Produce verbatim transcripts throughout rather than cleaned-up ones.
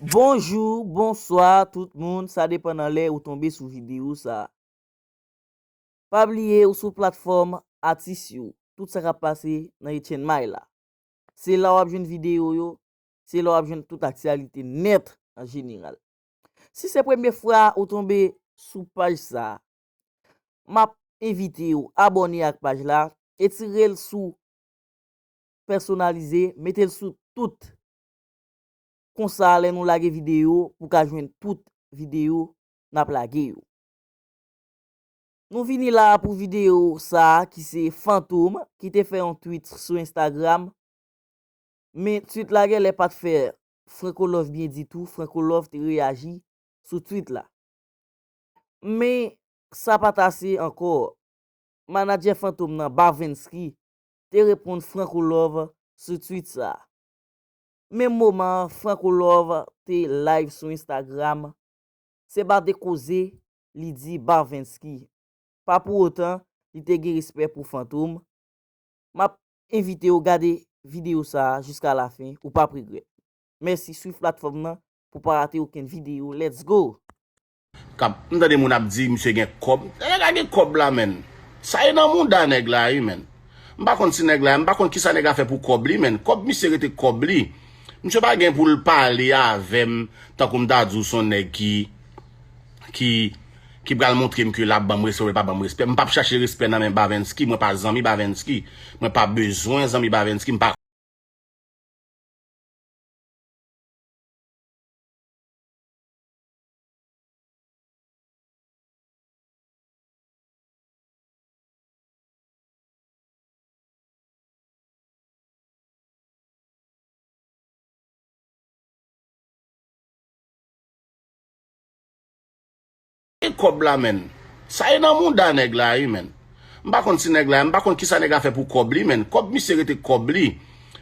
Bonjou, bonswa tout moun, sa depann nan lè ou tonbe sou videyo sa. Pa bliye ou sou platfòm atis yo, tout sa k ap pase nan Etienne May la. Se la w ap jwenn videyo yo, se la w ap jwenn tout aktyalite nèt an jeneral. Si se premye fwa ou tonbe sou paj sa, m ap envite w abòne ak paj la, etire l sou pèsonalize, mete l sou tout. Konsa, lè nou lage videyo, pou ka jwenn tout videyo n ap lage yo. Nou vini la pou videyo sa a ki se Fantom ki te fè yon tweet sou Instagram. Men tweet la genlè pa t fè Franco Love byen ditou. Franco Love te reyaji sou tweet la. Men sa pa t ase ankò. Manadjè Fantom nan, Bavensky, te reponn Franco Love sou tweet sa. Menm moman an, Franco Love te live sou Instagram, se ba de koze li di Bavensky. Pa pou otan, li te gen respè pou Fantom. M ap envite w gade videyo sa a jiska lafen, ou p ap regrèt. Mèsi, swiv platfòm nan pou pa rate okenn videyo. Let's go! K ap, m tande moun ap di misye gen kòb. Nèg la gen kòb la, menn. Sa e nan mouda nèg la, wi, menn. M pa konn si nèg la, m pa konn kisa nèg la fè pou kòb li, menn. Kòb misye rete kòb li. Misye pa gen pou l pale avè m tankou m ta di w se yon nèg ki, ki, ki pral montre m ke l ap ban m respè oubyen l pa ban m respè. M p ap chache respè nan men Bavensky. Mwen pa zanmi Bavensky. Mwen pa bezwen zanmi Bavensky. M pa E kòb la, menn. Sa e nan mouda nèg la, wi, menn. M pa konn si nèg la, m pa konn kisa nèg la fè pou kòb li, menn. Kòb misye rete kòb li.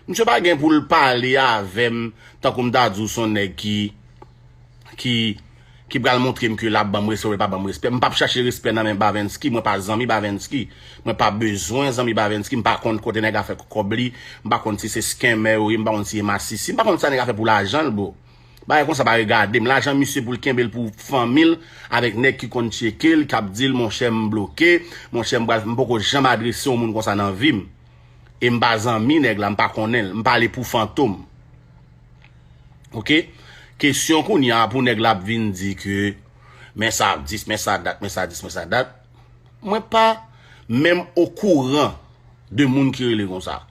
Misye pa gen pou l pale avè m tankou m ta di w se yon nèg ki, ki, ki pral montre m ke l ap ban m respè oubyen l pa ban m respè. M p ap chache respè nan men Bavensky. Mwen pa zanmi Bavensky. Mwen pa bezwen zanmi Bavensky. M pa konn kote nèg la fè kòb li. M pa konn si se scammer yo ye. M pa konn si e masisi. M pa konn sa nèg la fè pou lajan l, bro. Bagay konsa pa regade m. Lajan misye pou l kenbe l pou fanmi l, avèk nèg ki konn tcheke l, k ap di l, monchè, m bloke, monchè, m pral, m poko janm adrese yon moun konsa nan vi m. E m pa zanmi nèg la, m pa konnen l, m pale pou Fantom. Oke? Kesyon kounye a pou nèg la ap vin di ke, men sa dis, men sa dat, men sa dis, men sa dat. Mwen pa menm okouran de moun ki rele konsa.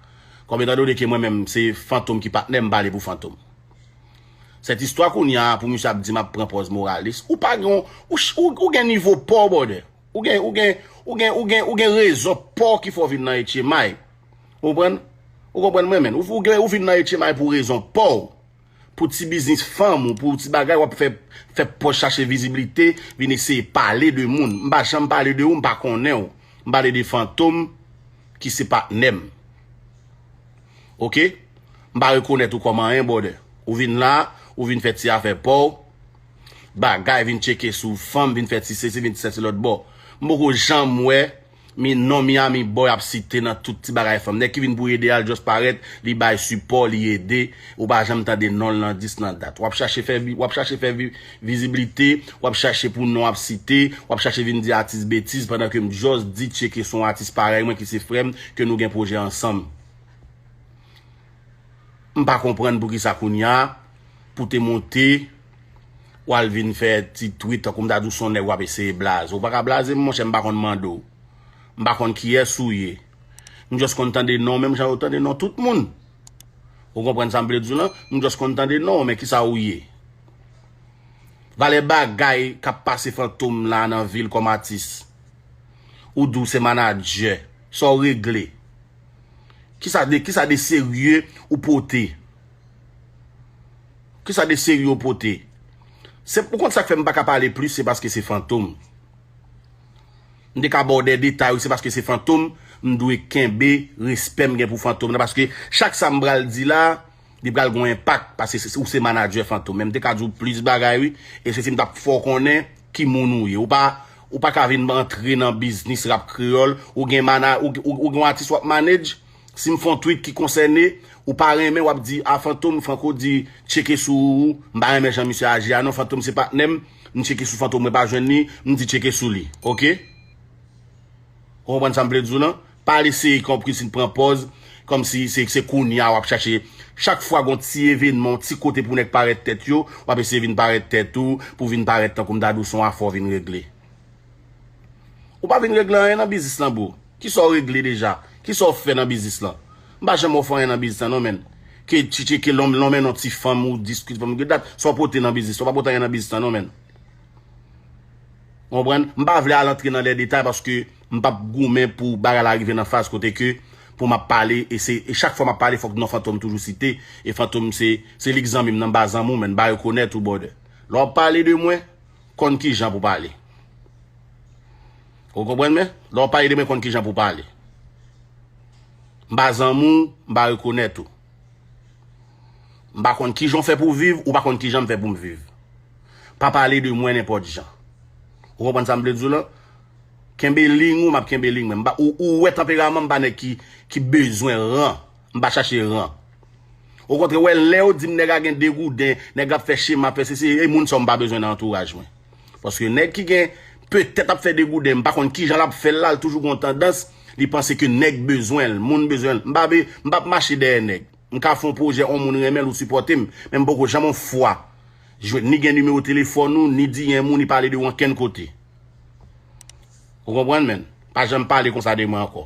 Kòm etan done ke mwen menm se Fantom ki patnè m, m pale pou Fantom. Sèt istwa kounye a pou misye ap di m ap pran pòz moralis. Ou pa gen, ou, ou, ou gen nivo pa w, brother. Ou gen, ou gen, ou gen, ou gen, ou gen rezon pa w ki fè w vin nan Etchemay. Ou konprann? Ou konprann mwen, menn? Ou, ou gen, ou vin nan Etchemay pou rezon pa w. Pou ti biznis fanm ou, pou ti bagay w ap fè, fè pòz chache viziblite, vin eseye pale de moun. M pa janm pale de ou, m pa konnen w. M pale de Fantom ki se patnè m. Oke? M pa rekonèt ou kòm anyen, brother. Ou vin la, ou vin fè ti afè pa w. Bagay, vin tcheke sou fanm, vin fè ti sesi, vin ti sesi lòt bò. M poko janm wè mi non Miami Boy ap site nan tout ti bagay fanm. Nèg ki vin pou ede a, l just parèt, li bay sipò, li ede. Ou pa janm tande non l nan dis nan dat. W ap chache fè vi-, w ap chache fè vi-, viziblite, w ap chache pou non ap site, w ap chache vin di atis betiz pandan ke m just di tcheke se yon atis parèy mwen ki se frè m, ke nou gen pwojè ansanm. M pa konprann poukisa kounye a, pou te monte, w al vin fè ti tweet tankou m ta di w se yon nèg w ap eseye blaze. Ou pa ka blaze m, monchè, m pa konn mande w. M pa konn kiyès ou ye. M just konn tande non w, menm jan yo tande non tout moun. Ou konprann sa m vle di w lan? M just konn tande non w, men kisa ou ye? Valè bagay k ap pase Fantom la nan vi l kòm atis. Ou di w se manadjè. Sa w regle? Kisa de, kisa de serye ou pote? Kisa de serye ou pote? Se, ou konn sa k fè m pa ka pale plis, se paske se Fantom. M te ka ba w de detay wi, se paske se Fantom, m dwe kenbe respè m gen pou Fantom nan, paske chak sa m pral di la, li pral gen yon enpak, paske se, ou se manadjè Fantom. Men m te ka di w plis bagay wi, e se si m t ap fè w konnen ki moun ou ye. Ou pa, ou pa ka vin antre nan biznis rap kreyòl, ou gen mana-, ou, ou, ou gen yon atis w ap manage, Si m fè yon tweet ki konsène, ou pa renmen, w ap di, a Fantom, Franco di, tcheke sou ou, m pa renmen jan misye aji a, non, Fantom se patnè m, m tcheke sou Fantom, mwen pa jwenn li, m di tcheke sou li, oke? Ou konprann sa m vle di w lan? Pa al eseye konprann si pran pòz, kòmsi se, se kounye a w ap chache. Chak fwa gon ti evènman, yon ti kote pou nèg parèt tèt yo, w ap eseye vin parèt tèt ou, pou vin parèt tankou m ta di w se yon afè w vin regle. Ou pa vin regle anyen nan biznis lan, bro. Kisa w regle deja? Kisa w fè nan biznis lan? M pa janm wè w fè anyen nan biznis lan, non, menn. Ke tcheke lòm, lòm, yon ti fanm ou diskit fanm, get dat, sa w pote nan biznis lan? Ou pa pote anyen nan biznis lan, non, menn. Ou konprann? M pa vle al antre nan lè detay paske m p ap goumen pou bagay la rive nan faz kote ke pou m ap pale, e se, e chak fwa m ap pale, fòk non Fantom toujou site. E Fantom se, se li k zanmi m nan, m pa zanmi w, menn, m pa rekonèt ou, brother. Lè w ap pale de mwen, konn kijan pou pale. Ou konprann mwen? Lè w ap pale de mwen, konn kijan pou pale. M pa zanmi w, m pa rekonèt ou. M pa konn kijan w fè pou w viv, ou pa konn kijan m fè pou m viv. Pa pale de mwen nenpòt jan. Ou konprann sa m vle di w lan? Kenbe liy ou, m ap kenbe liy mwen. M pa, ou, ou wè tanperaman m pa nèg ki, ki bezwen ran. M pa chache ran. Okontrè, w wè, lè yo di m nèg la gen degouden, nèg la ap fè chema, ap fè sesi, e moun sa yo m pa bezwen nan antouraj mwen. Paske nèg ki gen, petèt ap fè degouden, m pa konn kijan l ap fè l la, l toujou gen yon tandans, li panse ke nèg bezwen l, moun bezwen l. M pa be, m p ap mache dèyè nèg. M ka fè yon pwojè, yon moun renmen l ou sipòte m, men m poko janm yon fwa jwenn ni gen nimewo telefòn ou, ni di anyen moun, ni pale de w ankenn kote. Ou konprann, menn? Pa janm pale konsa de mwen ankò.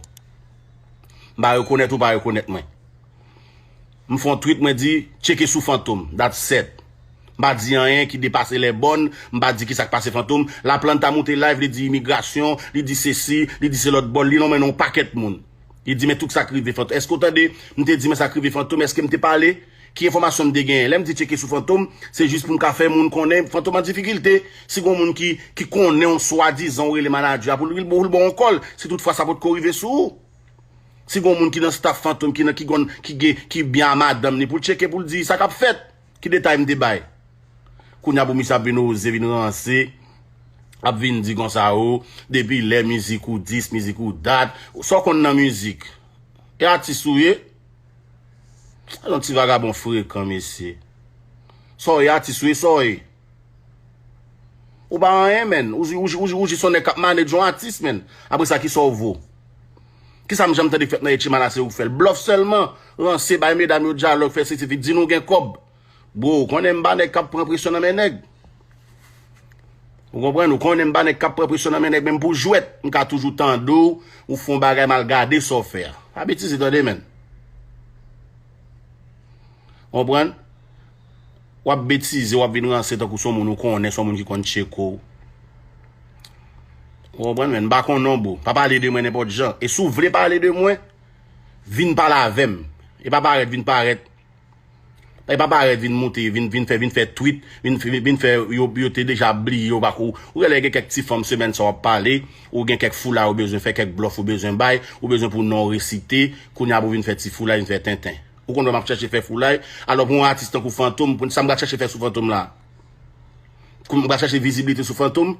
M pa rekonèt ou pa rekonèt mwen. M fè yon tweet, mwen di, tcheke sou Fantom, that's it. M pa di anyen ki depase lè bòn, m pa di ki sa k pase Fantom. Laplanta moute live, li di imigrasyon, li di sesi, li di se lòt bò, li nonmen non yon pakèt moun. Li di, men tout sa k rive Fantom. Èske w tande m te di, men sa k rive Fantom, èske m te pale? Ki enfòmasyon m te genyen? Lè m di tcheke sou Fantom, se jis pou m ka fè moun konnen Fantom an difikilte. Si gon moun ki, ki konnen yon swadizan ou rele manadjè a pou l, pou l ba w yon kòl, si toutfwa sa potko rive sou ou. Si gon moun ki nan staff Fantom, ki nan, ki gon, ki gen, ki byen a madanm li, pou l tcheke, pou l di sa k ap fèt, ki detay m te bay. Kounye a pou misye ap vin oze, vin ranse, ap vin di konsa, o, depi lè mizik ou dis, mizik ou dat, sa w konn nan mizik? E atis ou ye? Yon ti vagabon frekan, mesye. Sa w ye, atis ou ye, sa w ye? Ou pa anyen, menn. Ou, ou, ou, ou jis yon nèg k ap manage yon atis, menn. Apre sa, kisa w vo? Kisa m janm tande k fèt nan Etchimana se ou k fè l? Blòf sèlman. Ranse, bay medam yo dyalòg, fè sesi, fi, di nou gen kòb. Bro, ou konnen m pa nèg k ap pran presyon nan men nèg. Ou konprann? Ou konnen m pa nèg k ap pran presyon nan men nèg, menm pou jwèt, m ka toujou tande w, ou fè yon bagay m al gade sa w fè a. Pa betize tande, menn. Konprann? W ap betize, w ap vin ranse tankou se yon moun ou konnen, se yon moun ki konn tcheke w. Ou konprann, menn? M pa konn non, bro. Pa pale de mwen nenpòt jan. E si w vle pale de mwen, vin pale avè m. E pa parèt, vin parèt. E pa parèt, vin moute, vin, vin fè, vin fè tweet, vin, vin, vin fè, yo, yo te deja bliye w, pa kou. Ou genlè gen kèk ti fanm semèn sa w ap pale, ou gen kèk foulay ou bezwen fè, kèk blòf ou bezwen bay, ou bezwen pou non w resite, kounye a pou vin fè ti foulay, vin fè tenten. Ou konn wè m ap chèche fè foulay. Alò pou yon atis tankou Fantom, pou sa m pral chèche fè sou Fantom la? Kou m pral chèche viziblite sou Fantom?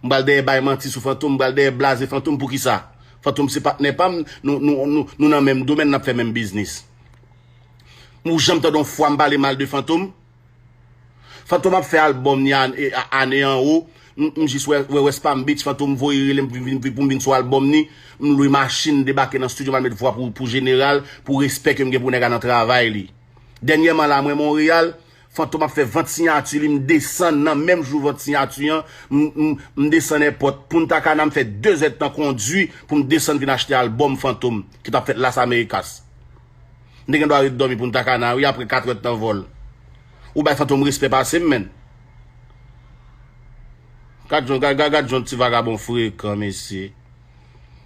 M pral dèyè bay manti sou Fantom, m pral dèyè blaze Fantom, poukisa? Fantom se patnè pa m, nou, nou, nou, nou nan menm domèn, n ap fè menm biznis. Ou janm tande yon fwa m pale mal de Fantom? Fantom ap fè albòm ni ane, e, a-, ane an wo. M, m jis wè, wè West Palm Beach, Fantom voye rele m vin, vin, vin, pou m vin sou albòm ni. M lwe machin, debake nan estidyo, m al met vwa pou, pou jeneral, pou respè ke m gen pou nèg la nan travay li. Dènyèman la, mwen Monreyal, Fantom ap fè vant siyati li, m desann nan menm jou vant siyati an, m, m, m desann èpòt Punta Cana, m fè de zèdtan kondwi pou m desann vin achte albòm Fantom ki t ap fèt Las Americas. M te gen dwa ret dòmi Punta Cana, wi, apre kat èdtan vòl. Ou bay Fantom respè pase m, menn. Gad jon, gad, gad, gad jon ti vagabon frekan, mesye.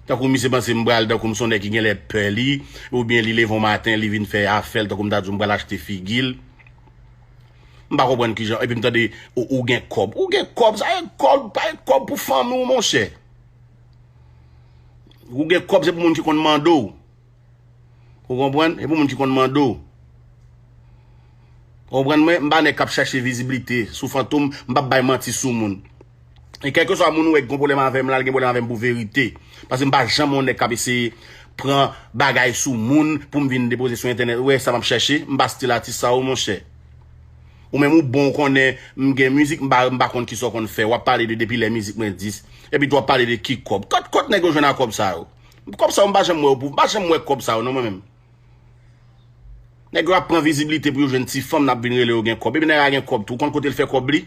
Tankou misye panse m pral tankou m se yon nèg ki genlè pè li, oubyen li leve yon maten, li vin fè afè l, tankou m ta di w m pral achte figi l. M pa konprann kijan, epi m tande, ou, ou gen kòb. Ou gen kòb, sa e kòb, pa e kòb pou fanmi w, monchè. Ou gen kòb, se pou moun ki konn mande w. Ou konprann? E pou moun ki konn mande w. Ou konprann mwen? M pa nèg k ap chache viziblite sou Fantom, m p ap bay manti sou moun. E kèlkeswa moun ou wè ki gen pwoblèm avè m la, li gen pwoblèm avè m pou verite. Paske m pa janm yon nèg k ap eseye pran bagay sou moun pou m vin depoze sou entènèt. Ou wè sa m ap chèche? M pa stil atis sa yo, monchè. Ou menm ou bon, ou konnen m gen mizik, m pa, m pa konn kisa w konn fè. W ap pale de depi lè mizik mwen dis. Epi tou w ap pale de ki kòb. Kot, kot nèg yo jwenn a kòb sa yo? Kòb sa yo, m pa janm wè yo pou, m pa janm wè kòb sa yo, non, mwen menm. Nèg yo ap pran viziblite pou yo jwenn ti fanm n ap vin rele yo gen kòb. Epi nèg la gen kòb tou. Ou konn kote l fè kòb li?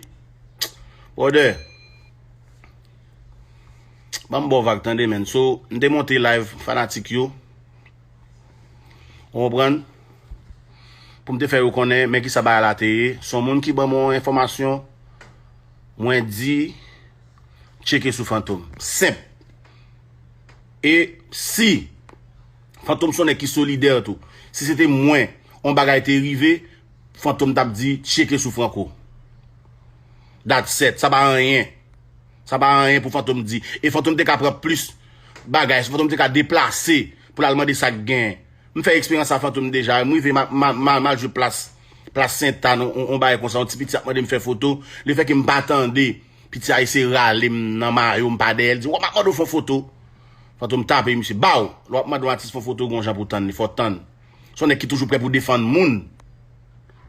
Brother. Ban m ba w vag tande, menn. So, m te monte live fanatik yo. Ou konprann? Pou m te fè yo konnen, men kisa bagay la te ye. Se yon moun ki ban mwen yon enfòmasyon. Mwen di, tcheke sou Fantom. Senp. E si Fantom se yon nèg ki solidè tou, si se te mwen, yon bagay te rive, Fantom t ap di, tcheke sou Franco. That's it. Sa pa anyen. Sa pa anyen pou Fantom di. E Fantom te ka pran plis bagay. Fantom te ka deplase pou l al mande sa k genyen. M fè eksperyans sa Fantom deja. M rive ma, ma, ma, m al jwe plas, plas Sentàn, on, on bagay konsa. Yon ti piti ap mande m fè foto. Lefètke m pa tande, piti a eseye rale m nan mayo, m pa dèyè l, di, "W ap mande w fè foto." Fantom tape misye. Baw! Lè w ap mande yon atis fè foto, gon jan pou tann li, fò w tann. Se yon nèg ki toujou prè pou defann moun.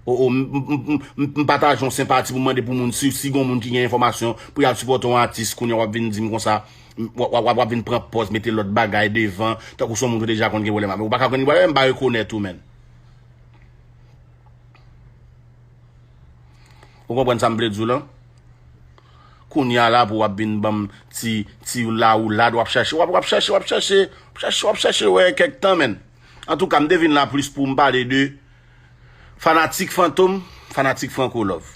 O, o, m, m, m, m, m pataje yon senpati pou mande pou moun, si, si gon moun ki gen enfòmasyon, pou y al sipòte yon atis, kounye a w ap vin di m konsa, w, w, w, w ap vin pran pòz, mete lòt bagay devan, tankou se yon moun ou deja konn gen pwoblèm avè l. Ou pa ka konn gen pwoblèm, m pa rekonèt ou, menn. Ou konprann sa m vle di w lan? Kounye a la pou w ap vin ban m ti, ti lawoulad, w ap chèche, w ap, w ap chèche, w ap chèche, w ap chèche, w ap chèche, wè, kèk tan, menn. Antouka, m te vin la plis pou m pale de fanatik Fantom, fanatik Franco Love.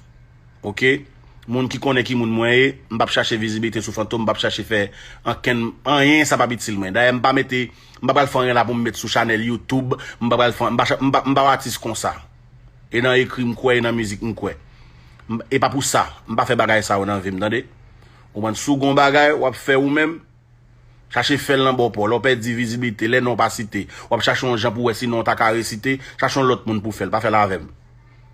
Oke? Moun ki konnen ki moun mwen ye, m p ap chache vizibilite sou Fantom, m p ap chache fè ankenn, anyen sa p ap itil mwen. Dayè, m pa mete, m pa pral fè anyen la pou m met sou chanèl YouTube, m pa pral fè, m pa, cha- m pa, m pa yon atis konsa. E nan ekri m kwè, e nan mizik m kwè. M- E pa pou sa, m pa fè bagay sa yo nan vi m, tande? Ou konprann? Si w gon bagay, w ap fè ou menm, chache fè l nan bò pa w. Lè w pèdi vizibilite, lè non w pa site, w ap chache yon jan pou wè si non w ta ka resite, chache yon lòt moun pou fè l, pa fè l avè m.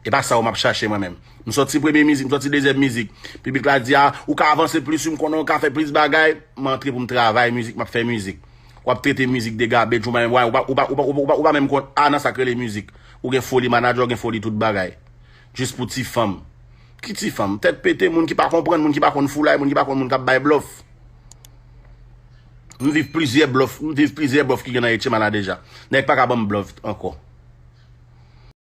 E pa sa yo m ap chache mwen menm. M sòti premye mizik, m sòti dezyèm mizik. Piblik la di, "A, ou ka avanse plis, wi, m konnen ou ka fè plis bagay." M antre pou m travay mizik, m ap fè mizik. W ap trete mizik de gabej, ou pa menm, ou pa, ou pa, ou pa, ou pa, ou pa, ou pa menm konn A nan sa k rele mizik. Ou gen foli manadjè, ou gen foli tout bagay. Jis pou ti fanm. Ki ti fanm? Tèt pete, moun ki pa konprann, moun ki pa konn foulay, moun ki pa konn moun k ap bay blòf. M viv plizyè blòf, m viv plizyè blòf ki gen nan Etcheman la deja. Nèg pa ka ban m blòf ankò.